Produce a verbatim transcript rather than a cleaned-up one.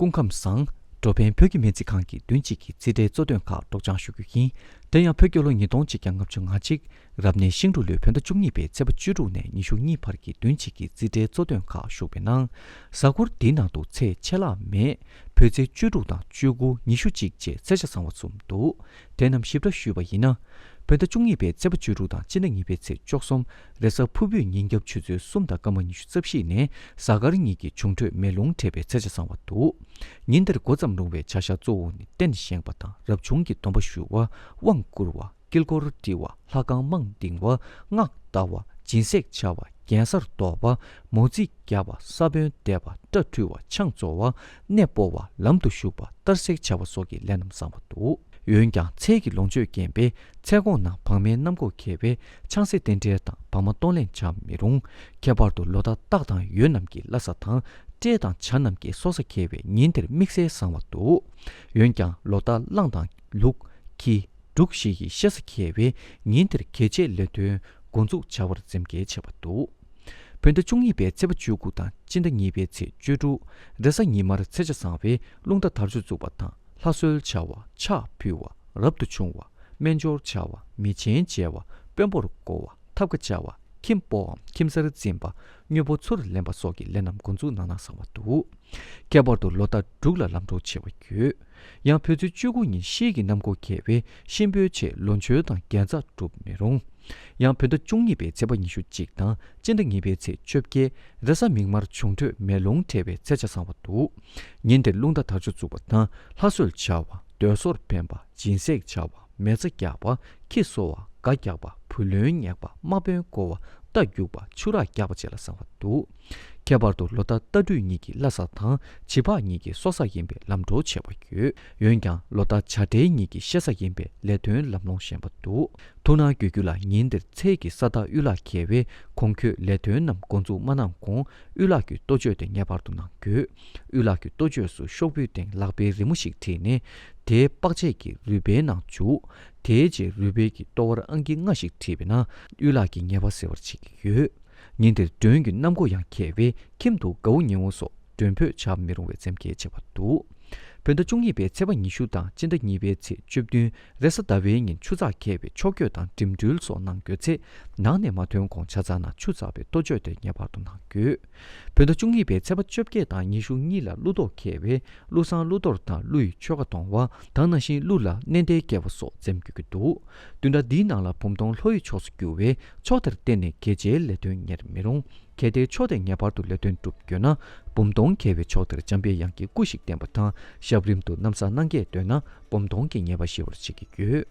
སྐུ་ཁམས་བཟང་། འགྲོ་ཕན་བོད་ཀྱི་སྨན་རྩིས་ཁང་གི་བདུན་གཅིག་གི་རྩིས་ཁྲའི་གཙོ་དོན་ཁག་སྒྲོག་སྦྱང་ཞུ་རྒྱུ་ཡིན། དེ་ཡང་བོད་རྒྱལ་ལོ་ཉིས་སྟོང་གཅིག་བརྒྱ་ལྔ་བཅུ་ང་གཅིག་རབ་གནས་ཤིང་འབྲུག་ལོའི་བོད་ཟླ་བཅུ་གཉིས་པའི་ཚེས་པ་བཅུ་དྲུག་ནས་ཉི་ཤུ་གཉིས་བར་གྱི་བདུན་གཅིག་གི་རྩིས་ཁྲའི་གཙོ་དོན་ཁག་ཞུགས་པའི་ནང་། གཟའ་འཁོར་འདིའི་ནང་དུ་ཚེས་ཆད་ལྷག་མེད། བོད་ཚེས་བཅུ་དྲུག་དང་བཅུ་དགུ། ཉི་ཤུ་གཅིག་བཅས་ཚེས་ཆ་ཚང་བ་གསུམ་འདུག་དེ་རྣམས་ཞིབ་ཕྲ་ཞུས་པ་ཡིན་ན། བོད་ཟླ་བཅུ་གཉིས་པའི་ཚེས་པ་བཅུ་དྲུག་དང་སྤྱི་ཟླ་གཉིས་པའི་ཚེས་བཅུ་གསུམ། རེས་གཟའ་ཕུར་བུའི་ཉིན་རྒྱབ་ཆུ་ཚོད་གསུམ་དང་སྐར་མ་ཉི་ཤུ་རྩ་བཞི་ནས་གཟའ་སྐར་ཉིན་གྱི་འབྱུང་འཕྲོད་མེ་རླུང་འཕྲད་པའི་ཚེས་ཆ་ཚང་བ་འདུག་ཉིན་དེར་འགོ་བརྩམས་རུང་བའི་བྱ་བཞག་གཙོ་བོ་ནི་རྟེན་བཞེངས་པ་དང་རབ་བྱུང་གི་སྡོམ་པ་ཞུ་བ། དབང་བསྐུར་བ། དཀྱིལ་འཁོར་དཀྲི་བ། ལྷ་ཁང་རྨང་བཏིང་བ། སྔགས་བཟླ་བ། སྦྱིན་སྲེག་བྱ་བ། གདན་སར་གཏོར་བ། མོ་རྩིས་རྒྱག་པ། ས་བོན་འདེབས་པ། སྐྲ་འཁྲུ་བ། ཆང་བཙོ་བ། གནས་སྤོ་བ། ལམ་དུ་ཞུགས་པ། གཏར་སྲེག་བྱ་བ་སོགས་ཀྱི་ལས་རྣམས་བཟང་བ་འདུག་འོན་ཀྱང་ཚལ་གྱི་ལོངས་སྤྱོད་རྐྱེན་པས་ཚལ་གོང་ན་བག་མའི་གནམ་སྒོ་ཁེལ་བས་ཆང་སའི་རྟེན་འབྲེལ་དང་བག་མ་གཏོར་ལེན་བྱ་མི་རུང་། ཁྱད་པར་དུ་ལོ་རྟགས་སྟག་དང་ཡོས་རྣམས་ཀྱི་བླ་གཟའ་དང་། སྤྲེལ་དང་བྱ་རྣམས་ཀྱི་སྲོག་གཟའ་ཁེལ་བས་ཉིན་དེར་དམིགས་བསལ་བཟང་བ་འདུག་འོན་ཀྱང་ལོ་རྟགས་གླང་དང་ལུག་ཁྱི། འབྲུག་བཞི་ཡི་ཤེས་གཟའ་ཁེལ་བས་ཉིན་དེར་གལ་ཆེའི་ལས་དོན་འགོ་འཛུགས་བྱ་བར་འཛེམ་གལ་ཆེ་བ་འདུག་བོད་ཟླ་བཅུ་གཉིས་པའི་ཚེས་པ་བཅུ་དགུ་དང་སྤྱི་ཟླ་གཉིས་པའི་ཚེས་བཅུ་དྲུག་རེས་གཟའ་ཉི་མར་ཚེས་ཆ་བཟང་བས་རླུང་རྟ་དར་ལྕོག་བཙུགས་པ་དང་ལྷ་གསོལ་བྱ་བ། ཕྱག་ཕུལ་བ། རབ་ཏུ་བྱུང་བ། སྨན་སྦྱོར་བྱ་བ། མི་ཆེན་མཇལ་བ། དཔོན་པོར་བསྐོ་བ། ཐབ་ཀ་བཅའ་བ། ཁྱིམ་སྤོའམ་ཁྱིམ་གསར་འཛིན་པ། དངོས་པོ་ཚུར་ལེན་པ་སོགས་ཀྱི་ལས་རྣམས་འགོ་འཛུགས་གནང་ན་བཟང་བ་འདུག་ཁྱད་པར་དུ་ལོ་རྟགས་འབྲུག་ལ་ལམ་འགྲོ་ཆེ་བ་ཡོད། ཡང་བོད་ཚེས་བཅུ་དགུ་ཉིན་ཤིང་གི་གནམ་སྒོ་ཁེལ་བས་གཤིན་པོའི་ཆེད་ལོ་མཆོད་དང་དགེ་རྩ་སྒྲུབ་མི་རུང་། ཡང་བོད་ཟླ་བཅུ་གཉིས་པའི་ཚེས་པ་ཉི་ཤུ་གཅིག་དང་སྤྱི་ཟླ་གཉིས་པའི་ཚེས་བཅོ་བརྒྱད་རེས་གཟའ་མིག་དམར་འབྱུང་འཕྲོད་མེ་རླུང་འཕྲད་པའི་ཚེས་ཆ་བཟང་བ་འདུག་ཉིན་དེར་རླུང་རྟ་དར་ལྕོག་བཙུགས་པ་དང་ལྷ་གསོལ་བྱ་བ། མདོས་སོར་འཕེན་པ། སྦྱིན་སྲེག་བྱ་བ། མེ་བཙའ་རྒྱག་པ། ཁྱི་གསོ་བ། སྒ་རྒྱག་པ། བུ་ལོན་ཉེག་པ། དམག་དཔོན་བསྐོ་བ། རྟ་རྒྱུག་པ། ཆུ་རགས་རྒྱག་པ་བཅས་ལ་བཟང་བ་འདུག་ཁྱད་པར་དུ་ལོ་རྟགས་རྟ་སྦྲུལ་ཉིད་ཀྱི་བླ་གཟའ་དང་བྱི་ཕག་ཉིད་ཀྱི་སྲོག་གཟའ་ཡིན་པས་ལམ་འགྲོ་ཆེ་བ་ཡོད། འོན་ཀྱང་ལོ་རྟགས་བྱ་སྤྲེལ་ཉིད་ཀྱི་གཤེད་གཟའ་ཡིན་པས་ལས་དོན་ལམ་ལྷོང་ཞན་པ་འདུག་ཐུགས་སྣང་དགོས་རྒྱུ་ལ། ཉིན་དེར་ཚལ་གྱི་ས་བདག་གཡུ་ལྷ་ཁེལ་བས་གོང་འཁོད་ལས་དོན་རྣམས་འགོ་འཛུགས་མ་གནང་གོང་གཡུ་ལྷ་གི་གཏོ་བཅོས་དེ་ངེས་པར་དུ་གནང་དགོས། གཡུ་ལྷ་གི་གཏོ་བཅོས་སུ་ཤོག་བུའི་སྟེང་ལག་པའི་རི་མོ་ཞིག་བྲིས་ནས་དེའི་པགས་ཆས་ཀྱི་རུས་སྦལ་ནང་བཅུག་དེའི་རྗེས་རུས་སྦལ་གྱི་ལྟོ་བར་ཨང་ཀི་ལྔ་ཞིག་བྲིས་པས་ན་གཡུ་ལྷ་གི་ཉེས་པ་སེལ་བར་བྱེད་ཀྱི་ཡོད། ཉིན་དེར་མགྲོན་གྱི་གནམ་སྒོ་ཡང་ཁེལ་བས་ཁྱིམ་དུ་དགའ་བོ་ཉེ་བོ་སོགས་མགྲོན་འབོད་བྱ་མི་རུང་བས་འཛེམ་གལ་ཆེ་བ་འདུག་བོད་ཟླ་བཅུ་གཉིས་པའི་ཚེས་པ་ཉི་ཤུ་དང་སྤྱི་ཟླ་གཉིས་པའི་ཚེས་བཅུ་བདུན་རེས་གཟའ་ཟླ་བའི་ཉིན་ཆུ་ཚགས་ཁེལ་བས་ཕྱོགས་བསྐྱོད་དང་འགྲིམ་འགྲུལ་སོགས་གནང་དགོས་ཚེ་ནང་ནས་མ་ཐོན་གོང་ཇ་ཚགས་ནང་ཆུ་ཚགས་པའི་གཏོ་བཅོས་དེ་ངེས་པར་དུ་གནང་དགོས། བོད་ཟླ་བཅུ་གཉིས་པའི་ཚེས་པ་བཅོ་བརྒྱད་དང་ཉི་ཤུ་གཉིས་ལ་ཀླུ་གཏོར་ཁེལ་བས་ཀླུ་བསང་ཀླུ་གཏོར་དང་ཀླུ་ཡི་མཆོད་ཁ་གཏོང་བ་དང་ནང་བཞིན་ཀླུ་ལ་མནན་ཏེ་བསྐྱལ་བ་སོགས་འཛེམ་དགོས་ཀྱི་འདུག་བདུན་ཕྲག་འདིའི་ནང་ལ་བུམ་སྟོང་ལྷོ་ཡི་ཕྱོགས་སུ་རྒྱུ་བས་ཕྱོགས་དེར་བརྟེན་ནས་གལ་ཆེའི་ལས་དོན་གཉེར་མི་རུང་། གལ་ཏེ་ཕྱོགས་དེ་ངེས་པར་དུ་ལས་དོན་སྒྲུབ་དགོས་ན་བུམ་སྟོང་འཁེལ་བའི་ཕྱོགས་དེར་འཇམ་པའི་དབྱངས་ཀྱི་སྐུ་ཞིག་བསྟན་པ་དང་ཞབས་རིམ་དུ་ན་བཟའ་གནང་གལ་འདོད་ན་བུམ་སྟོང་གི་ཉེས་པ་ཞི་བར་བྱེད་ཀྱི་ཡོད།